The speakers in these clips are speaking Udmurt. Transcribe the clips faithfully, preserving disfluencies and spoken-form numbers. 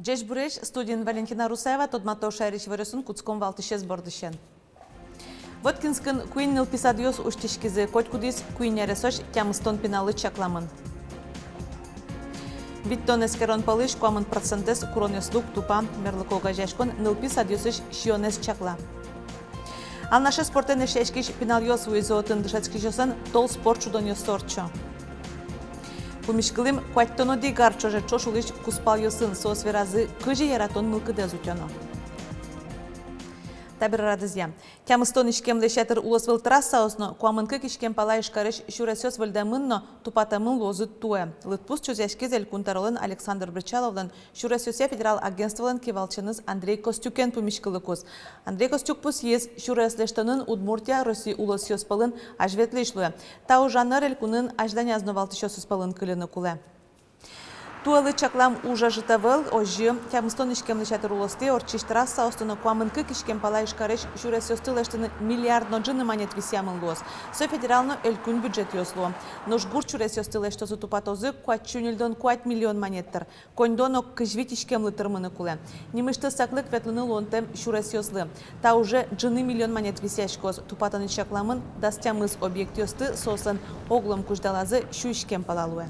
Ӟечбуресь! Студиын Валентина Русаева. Тодмато шаерысь иворъёсын. Кутском валтӥсез бордысен. Воткинскын куинь нылпи садъёс усьтӥськизы. Котькудӥз куинь аресозь тямыстон пиналлы чакламын. Витьтон эскерон пӧлысь куамын процентэз куронъёслы уг тупа. Мерлыко огазеяськон нылпи садъёсысь сиёнэз чакла. Алнаше спортэн эшъяськись пиналъёс вуизы. Отын дышетскисьёслэн тол спорт шудонъёссы ортчо. Пумиськылӥм куатьтон одӥг ар ӵоже ӵош улӥсь кузпалъёсын. Соос веразы, кызьы яратон мылкыдэз утёно. Табере радызъя. Тямыстон иськемлэсь ятыр улосвыл трассаос но куамын кык иськем пала Ижкарысь сюресъёс выльдэмын но тупатэмын луозы туэ. Лыдпус чузъяськиз Элькун тӧролэн Александр Бречаловлэн сюресъёсъя федерал агентстволэн кивалтӥсеныз Андрей Костюкен пумиськылыкуз. Андрей Костюк пусйиз, сюрес лэсьтонын Удмуртия Россия улосъёс пӧлын азьветлӥсь луэ. Та ужаныр элькунын азьланяз но валтӥсьёсыз пӧлын кыльыны кулэ. Туэлы чаклам уж ӧжыт ӧвӧл, озьы тямыстон иськемлэсь ятыр улостӥ ортчись трассаосты но куамын кык иськем пала Ижкарысь сюресъёсты лэсьтыны миллиард но ӝыны манет висъямын луоз. Со федерал но элькун бюджетъёс луо. Нош гурт сюресъёсты лэсьтозы-тупатозы куать сю ньыльдон куать миллион манет тыр. Коньдон ог кызь вить иськемлы тырмыны кулэ. Нимысьтыз саклык ветлыны луонтэм сюресъёслы. Та уже ӝыны миллион манет висъяськоз. Тупатыны чакламын дас тямыс объектъёсты, соослэн оглом кузьдалазы сю иськем пала луэ.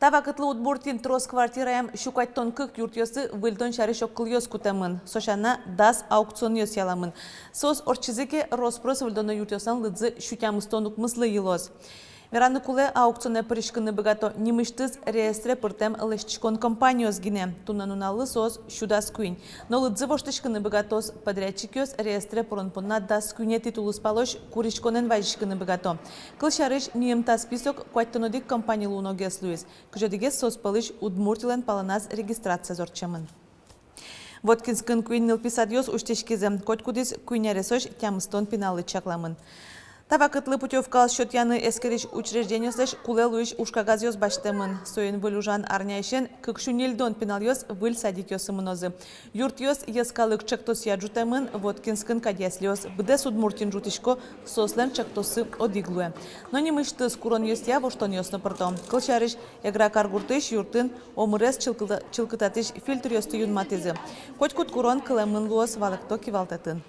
Та вакытлы Удмуртиын трос квартираям сю куатьтон кык юртъёсы выльдон сярысь огкылъёс кутэмын. Со сяна, дас аукционъёс яламын. Соос ортчизы ке, рос-прос выльдоно юртъёслэн лыдзы сю тямыстон укмыслы йылоз. Вераны кулэ, аукционэ пыриськыны быгато нимысьтыз реестре пыртэм лэсьтӥськон компаниос гинэ. Туннэ нуналлы соос сю дас куинь. Но лыдзы воштӥськыны быгатоз. Подрядчикъёс реестре пырон понна дас куинетӥ тулыспалозь куриськонэн вазиськыны быгато. Кылсярысь, миым та список куатьтон одӥг компани луоногес луиз. Кызь одӥгез соос пӧлысь Удмуртилэн палэназ регистрациез ортчемын. Воткинскын куинь нылпи садъёс усьтӥськизы. Котькудӥз куинь аресозь тямыстон пиналлы чакламын. Та вакытлы путёвкаос сётъяны эскерись учреждениослэсь кулэ луись ужкагазъёс басьтэмын. Соин выль ужан арняысен кык сю ньыльдон пиналъёс выль садикъёсы мынозы. Юртъёс «Йӧскалык» чектосъя ӝутэмын. Воткинскын кадь яслиос быдэс Удмуртиын ӝутӥсько, соослэн чектоссы одӥг луэ. Но нимысьтыз куронъёсъя воштонъёс но пырто. Кылсярысь, Эгра каргуртысь юртын омырез чылкыта-, чылкытатӥсь фильтръёсты юнматӥзы. Котькуд курон кылэмын луоз, валэкто кивалтэтын.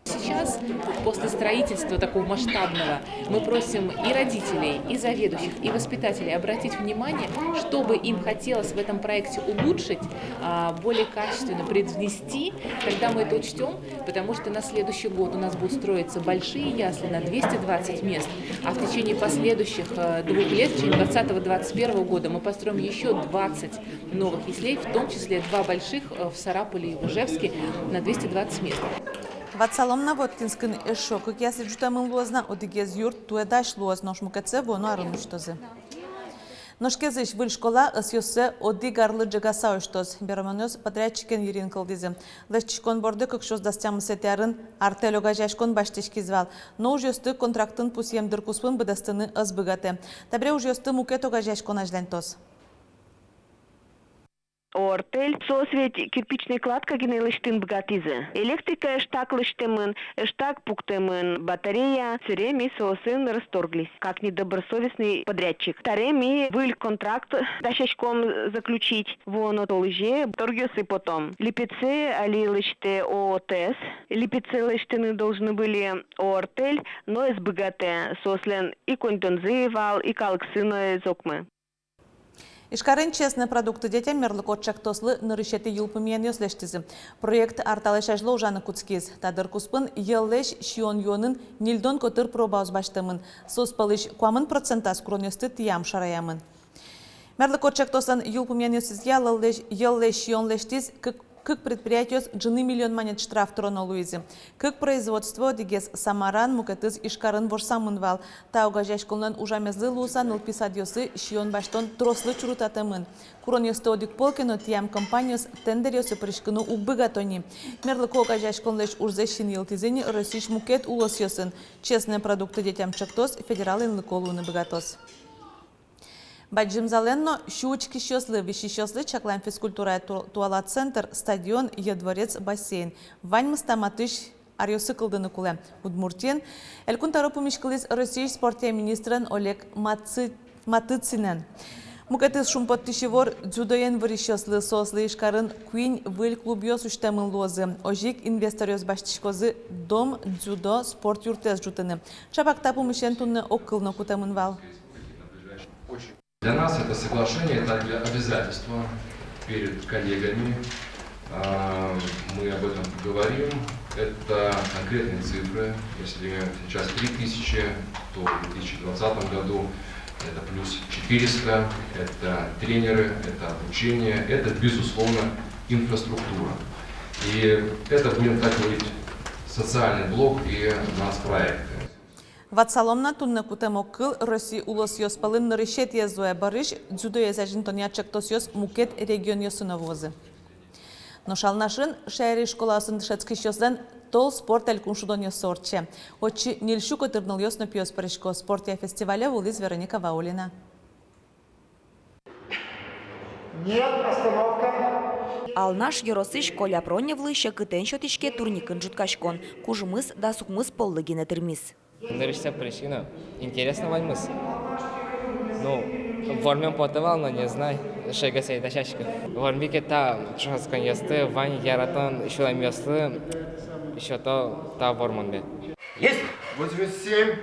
Сейчас, после строительства такого масштабного, мы просим и родителей, и заведующих, и воспитателей обратить внимание, что бы им хотелось в этом проекте улучшить, а, более качественно привнести. Тогда мы это учтём, потому что на следующий год у нас будут строиться большие ясли на двести двадцать мест, а в течение последующих, э, двух лет, в течение двадцатого, двадцать первого года, мы построим ещё двадцать новых яслей, в том числе два больших, э, в Сарапуле и в Ижевске на двести двадцать мест. Ватсалом на, Воткинскын эшшо кык ясли ӝутэмын луоз на, одӥгез юрт туэ дась луоз, нош мукетсэ вуоно арын усьтозы. Нош Кезысь выль школа ӧсъёссэ одӥг арлы ӝегаса усьтоз. Беромонъёс подрядчикен йырин кылдӥзы. Лэсьтӥськон борды кык сюрс дас тямысэтӥ арын «Артель» огазеяськон басьтӥськиз вал. Но ужъёсты контрактын пусъем дыр куспын быдэстыны ӧз быгатэ. Табере ужъёсты мукет огазеяськон азьланьтоз. О, «Артель», соос ведь кирпичной кладка гинэ лэсьтыны быгатӥзы. Электрика ӧжытак лэсьтэмын, ӧжытак пуктэмын батарея, сэре ми соосын расторглись, как недобросовестный подрядчик. Табере ми выль контракт дасяськом заключить, вуоно толэзе торгъёсы потом. Липетсэ али лэсьтэ ООО «ТЭС», липетсэ лэсьтыны должны были о, «Артель», но ӧз быгатэ, соослэн и коньдонзы вал, и калыксы но ӧз окмы. Ижкарын «Честные продукты детям» мерлыко чектослы нырысетӥ йылпумъянъёс лэсьтӥзы. Проект ар талэсь азьло ужаны кутскиз. Та дыр куспын йӧллэсь сиён-юонын ньыльдон котыр пробаос басьтэмын. Соос пӧлысь куамын процентаз куронъёсты тӥям шараямын. Мерлыко чектослэн йылпумъянъёсызъя йӧллэсь, йӧллэсь сиён лэсьтӥз кык кык предприятиос ӝыны миллион манет штраф тыроно луизы. Кык производство, одӥгез Самараын, мукетыз Ижкарын ворсамын вал. Та огазеяськонлэн ужамезлы луыса нылпи садъёсы сиён басьтон трослы чурытатэмын. Куронъёсты одӥг пол ке но тӥям компаниос тендеръёсы пыриськыны уг быгато ни. Мерлыко огазеяськонлэсь ужзэ синйылтӥзы ни Россиысь мукет улосъёсын. «Честные продукты детям» чектос федерал инлыко луыны быгатоз. Бадӟым залэн но сю учкисьёслы, висисьёслы чаклам физкультурая ту-, туала центр, стадион, йӧ дворец, бассейн. Ваньмыз та матысь аръёсы кылдыны кулэ. Удмуртиын Элькун тӧро пумиськылӥз Россиысь спортъя министрен Олег Маци-, Матыцинэн. Мукетыз шумпоттӥсь ивор дзюдоен вырисьёслы. Соослы Ижкарын куинь выль клубъёс усьтэмын луозы. Озьы ик инвесторъёс басьтӥськозы «Дом дзюдо» спорт юртэз ӝутыны. Чапак та пумысен туннэ огкыл но кутэмын вал. Для нас это соглашение, это обязательство перед коллегами. А, мы об этом говорим. Это конкретные цифры. Если сейчас три тысячи, то в две тысячи двадцатом году это плюс четыреста, это тренеры, это обучение, это, безусловно, инфраструктура. И это, будем так говорить, социальный блок и нацпроекты. Ватсалом на, туннэ кутэм огкыл Россиысь улосъёс пӧлын нырысетӥез луэ. Бӧрысь дзюдоез азинтонъя ӵектосъёс мукет регионъёсы но вуозы. Нош Алнашын шаерысь школаосын дышетскисьёслэн «Тол спорт» элькун шудонъёссы ортче. Отчы ньыльсю котыр нылъёс но пиос пырисько. Спортъя фестивале вуылӥз Вероника Ваулина. Нет, остановка. Алнаш ёросысь Коля Проневлы секытэн сётӥське турникын ӝуткаськон. Кужмыз дас укмыс поллы гинэ тырмиз. Нырысьсэ пыриськи но, интересно ваньмыз. Ну, вормем потэ вал, но не знай, шайгасай дасяськы. Вормике та ӵошатсконъёсты, вань яратон сюлэмъёслы, ещё то та вормонме. Есть! Восемьдесят семь.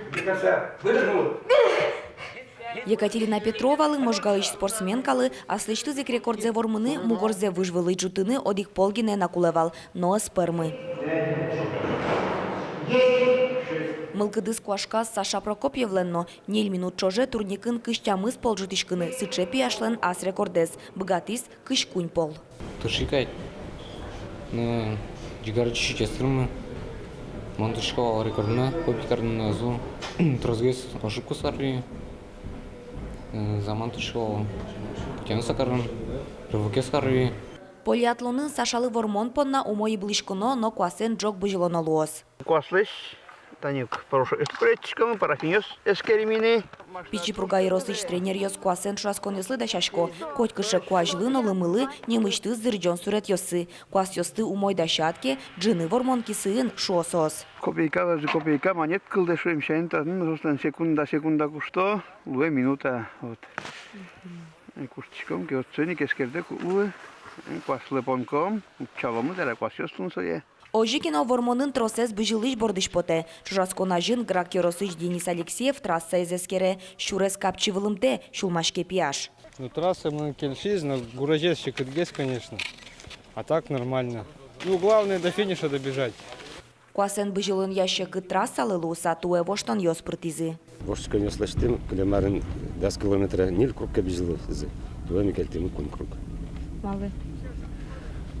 Выдохнул. Екатерина Петровалы, Можгаысь спортсменкалы, аслэсьтыз ик рекордзэ вормыны, мугорзэ выж вылысь ӝутыны одӥг пол гинэ на кулэ вал, но ӧз пӧрмы. Мылкыдыз куашказ Саша Прокопьевлэн но. Ньыль минут ӵоже турникын кызь тямыс пол ӝутӥськыны, сыӵе пияшлэн ас рекордэз, быгатӥз кызь куинь пол. Тырши кадь. Но ӟигар чуть-чуть ӧз тырмы. Мон тыршисько вал рекордме, копи карыны но ӧз лу. Тросгес ошибкаос кари. Э, заман тыршисько вал. Путяныса карыны, рывокъёс кари. Полиатлонын Сашалы вормон понна умой ыбылӥськоно но куасэн ӝог бызьылоно луоз. Куаслэсь тани порошокъёс пыретӥськом, парафинъёс эскерим ини. Пичи Пурга ёросысь тренеръёс куасэн ӵошатсконъёслы дасясько. Котькыӵе куазьлы но лымылы нимысьтыз зырӟон суретъёссы. Куасъёсты умой дасяд ке, ӝыны вормон кисыын, шуо соос. Копейка, даже копейка, манет кылдэ шуэм сямен, татын, собственно, секунда, секунда кушто, луэ минута. Вот. Э, куштӥськом ке, вот соин ик эскерде ку-, луэ. Э, куаслы понком, утчаломы, тара куасъёс тунсое. Озьы ке но вормонын тросэз бызьылӥсь бордысь потэ. Ӵошатскон азьын Грак ёросысь Денис Алексеев трассаез эскере, сюрес капчи вылымтэ, сюлмаське пияш. Ну, трасса мыным кельшиз, но гурезез секытгес, конечно. А так нормально. Ну, главное до финиша добежать. Куасэн бызьылонъя секыт трассалы луыса туэ воштонъёс пыртӥзы. Воштӥськонъёс лэсьтӥм, кылем арын дас километра ньыль круг ке бызьылӥзы, туэ ми кельтӥмы куинь круг. Малы?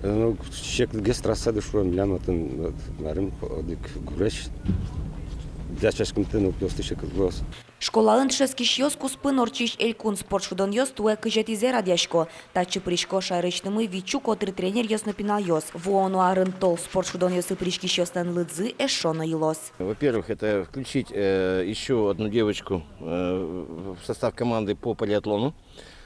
Э, ну, секытгес трассады шуом, милям отын, вот, марым, одӥг гурезь. Дасяськымтэ нылпиосты секыт луоз. Школаын дышетскисьёс куспын ортчись элькун спорт шудонъёс туэ кызетӥзэ радъясько. Татчы пырисько шаерысьтымы витьсю котыр тренеръёс но пиналъёс. Вуоно арын «Тол» спорт шудонъёсы пыриськисьёслэн лыдзы эшшо но йылоз. Во-первых, это включить, э, ещё одну девочку, э, в состав команды по полиатлону,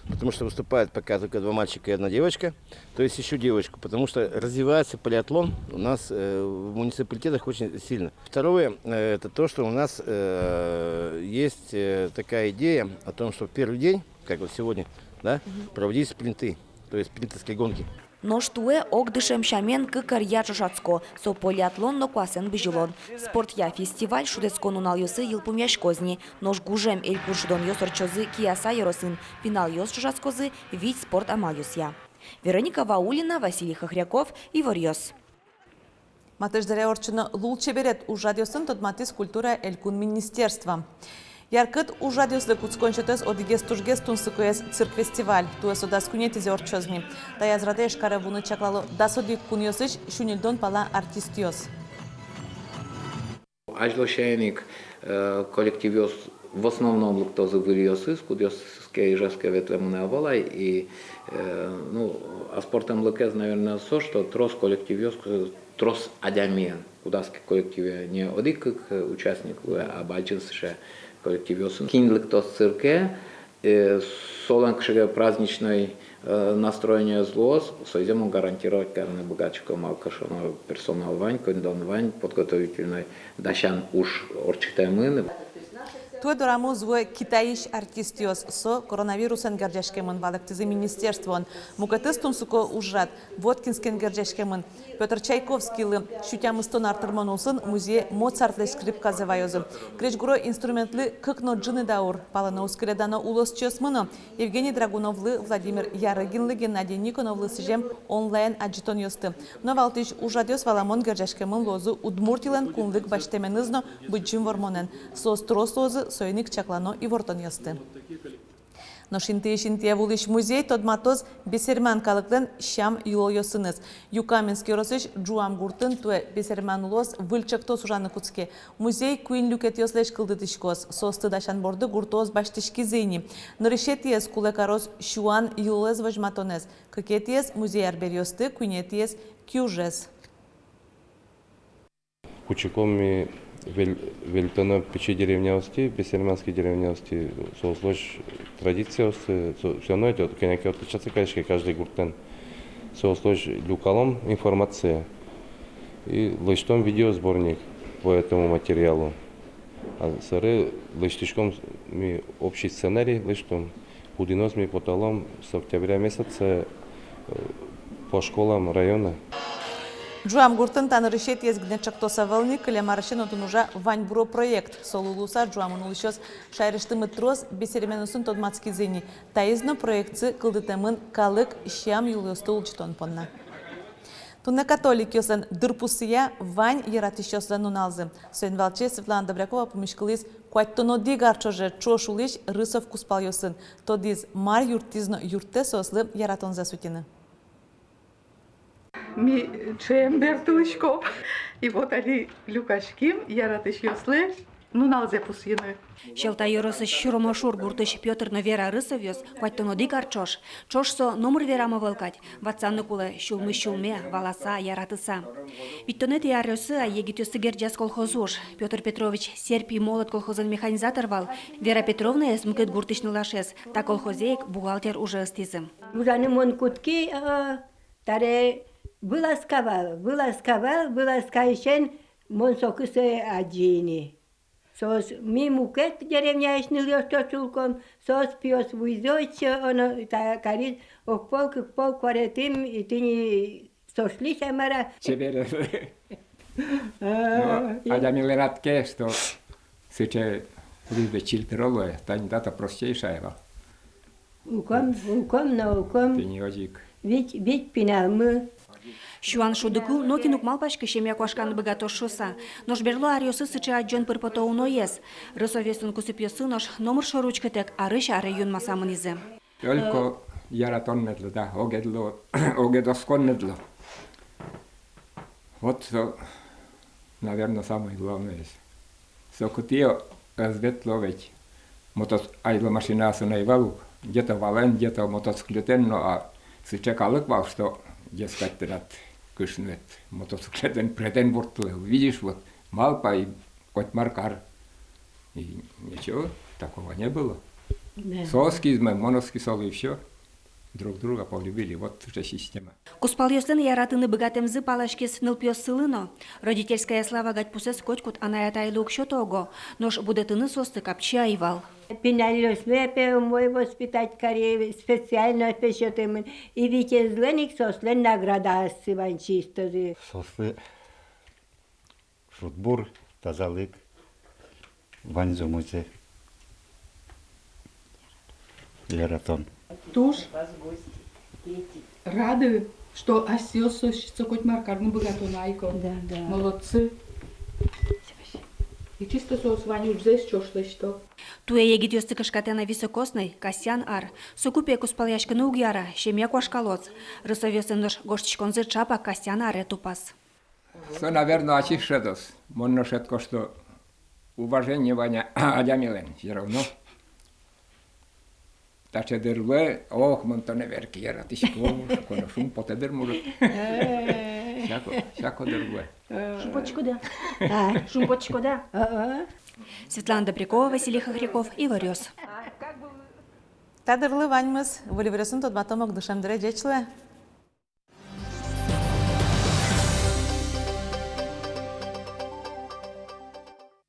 потому что выступают пока только два мальчика и одна девочка, то есть ещё девочку, потому что развивается полиатлон у нас, э, в муниципалитетах очень сильно. Второе, э, это то, что у нас, э, есть, э, такая идея о том, что в первый день, как вот сегодня, да, проводить спринты, то есть спринтерские гонки. Нош туэ огдышем сямен кык ӧръя ӵошатско, со полиатлон но куасэн бызьылон. Спортъя фестиваль шутэтскон нуналъёсы йылпумъяськоз ни, нош гужем элькун шудонъёс ортчозы Кияса ёросын. Пиналъёс ӵошатскозы вить спорт амалъёсъя. Вероника Ваулина, Василий Хохряков, «Иворъёс». Матысь дыре ортчоно «Лулчеберет» ужрадъёсын тодматӥз культурая элькун министерство. Яркыт ужрадъёслы кутскон сётоз одӥгез тужгес тунсыкоез — цирк-фестиваль. Туэ со дас куинетӥзэ ортчоз ни. Таяз радэ Ижкаре вуыны чаклало дас одӥг кунъёсысь сю ньыльдон пала артистъёс. Азьло сямен ик, э, коллективъёс в основном лыктозы выльёсыз, кудъёсыз ке Ижевске ветлэмын ӧвӧл ай, и, э, ну, а спортлыклыкез, наверное, со, что трос коллективъёс, э, трос адямиен, кудаз ке коллективе не одӥг-кык, э, участник луэ, а бадӟым сыӵе коллективъёсын. Кин лыктоз цирке, э, солэн кыӵе ке праздничной, э, настроениез луоз, соизэ мон гарантировать карыны быгатӥсько, малы ке шуоно, персонал вань, коньдон вань, подготовительной дасян уж ортчытэмын. Туэ дорамы уз вуэ Китайысь артистъёс, со коронавирусэн герӟаськемын, валэктӥзы министерствоын. Мукетыз тунсыко ужрад Воткинскен герӟаськемын. Пётр Чайковскийлы сю тямыстон ар тырмон улсын музее Моцартлэсь скрипказэ ваёзы. Крезьгуро инструментлы кык но ӝыны даур. Палэнэ уз кыле дано улосчиосмы но. Евгений Драгуновлы, Владимир Ярыгинлы, Геннадий Никоновлы сӥзем онлайн адӟытонъёсты. Но валтӥсь ужрадъёс, валамон, герӟаськемын луозы Удмуртилэн кунлык басьтэменыз но Быдӟым Вормонэн. Соос трос луозы, соин ик чаклано ивортонъёсты. Нош интыысь интые вуылӥсь музей тодматоз бесерман калыклэн сям-йылолъёсыныз. Юкаменск ёросысь Ӝуам гуртын туэ бесерман улос выль ӵектос ужаны кутске. Музей куинь люкетъёслэсь кылдытӥськоз. Соосты дасян борды гуртоос басьтӥськизы ини. Нырысетӥез кулэ кароз сюан йылолэз возьматонэз, кыкетӥез — музей арбериосты, куинетӥез — киужез. Кутском ми вель-, вельтоно пичи деревняосты, бесерманский деревняосты, соослэсь традициосты, со-, всё равно эти вот, кӧня ке отличаться кариське каждый гуртлэн. Соослэсь люкалом информация и лэсьтом видеосборник по этому материалу. А собере лэсьтӥськом ми общий сценарий, лэсьтом. Кудӥныз ми поталом с октября месяца, э, по школам района. Ӝуам гуртын та нырысетӥез гинэ ӵектос ӧвӧл ни, кылем арысен отын ужа «Ваньбуро» проект. Солы луыса Ӝуамын улӥсьёс шаерысьтымы трос бесерманъёсын тодматскизы ини. Таиз но проектсы кылдытэмын калык сям-йылолъёсты улӟытон понна. Туннэ католикъёслэн дырпусъя вань яратӥсьёслэн нуналзы. Соин валче Светлана Добрякова пумиськылӥз куатьтон одӥг ар ӵоже ӵош улӥсь Рысов кузпалъёсын. Тодӥз, мар юрттӥз но юрттэ соослы яратонзэс утьыны. Ми ӵем бертылӥськом. И вот али люкаським яратӥсьёслэсь нуналзэ пусйыны. Сьӧлта ёросысь Сюромошур гуртысь Пётр но Вера Рысовъёс куатьтон одӥг ар ӵош. Ӵош со номыр верам ӧвӧл кадь. Ватсаны кулэ сюлмысь сюлме, валаса, яратыса. Витьтонэтӥ аръёсы ай егитъёсты герӟаз колхоз уж. Пётр Петрович «Серп и молот» колхозын механизатор вал. Вера Петровнаез, мукет гуртысь нылашез, та колхозе ик бухгалтер уже ыстӥзы. Ужаны мон кутски, а, таре вылазка вал, вылазка вал, вылазкаысен мон соку сое адӟи ини. Соос, ми мукет деревняысь нылъёс ӵош улӥськом, соос пиосвуизы отчы, оно та кариз ог пол, кык пол, куаретӥм, и тӥни сошлись, а мар-а. Чебер. А, ну, и адямилэн адӟе, что сыӵе лизьбе чильтыро луэ, тани тата простейшая вал. Улӥськом, улӥськом но улӥськом. Тӥни озьы ик. Вить, вить пиналмы. Сюан шудыкыл нокин уг малпаськы, семья куашканы быгатоз шуыса. Нош берло аръёсы сыӵе адӟон пыр потэ уноез. Рысовъёслэн кусыпъёссы нош номыр шоры учкытэк арысь аре юнмаса мынӥзы. Только яратон мед луоз, да, огез луоз, огез оскон мед луоз. Вот со, наверно, самое главное. Со кытӥ ӧз ветло ведь. Мотос-, азьло машинаосын ӧй вал ук. Где-то валэн, где-то мотоциклетэн но, а сыӵе калык вал, что, дескать, тынад кышнуэд мотоциклетэн пыретэн ворттылэ. Видишь, вот, малпай, котьмар кар. И ничего такого не было. Да. Со оскиз мон, мон оски солы, и всё. Друг друга полюбили. Вот сыӵе система. Кузпалъёслэн яратыны быгатэмзы паласькиз нылпиоссылы но. Родительская слава гадьпусэз котькуд анай-атайлы уг сёто уго, нош будэтыны соосты капчи ӧй вал. Пиналъёсме, пе, умой воспитать кари, специально, пе, сётэмын. И витезлэн ик соослэн наградаоссы вань чистозы. Соослы шудбур, тазалык, ваньзэ, умойзэ, яратон. Туж рады, что асьсэос со котьмар карыны быгато на ик. Да, да. Молодцы. И чисто соос вань ужзэс ӵош лэсьто. Туэ егитъёсты кышкатэ на високосной, Касьян ар. Соку, пе, кузпалъяськыны уг яра, семья куашкалоз. Рысовъёслэн нош гожтӥськонзы ӵапак Касьян аре тупаз. Со, наверно, ачиз шӧдоз. Мон но шӧдӥсько, что уважение вань адямилэн всё равно. Таӵе дыр луэ, ох, мон тонэ верке яратӥсько, шуко но, шумпотэ дыр, может. Э. Всяко, всяко дыр луэ. Э. Шумпотӥськоды-а? А? Шумпотӥськоды-а? А-а. Светлана Добрякова, Василий Хохряков, Иворъёс. Та дырлы ваньмыз. Выль иворъёсын тодматом огдышем дыре. Ӟеч луэ.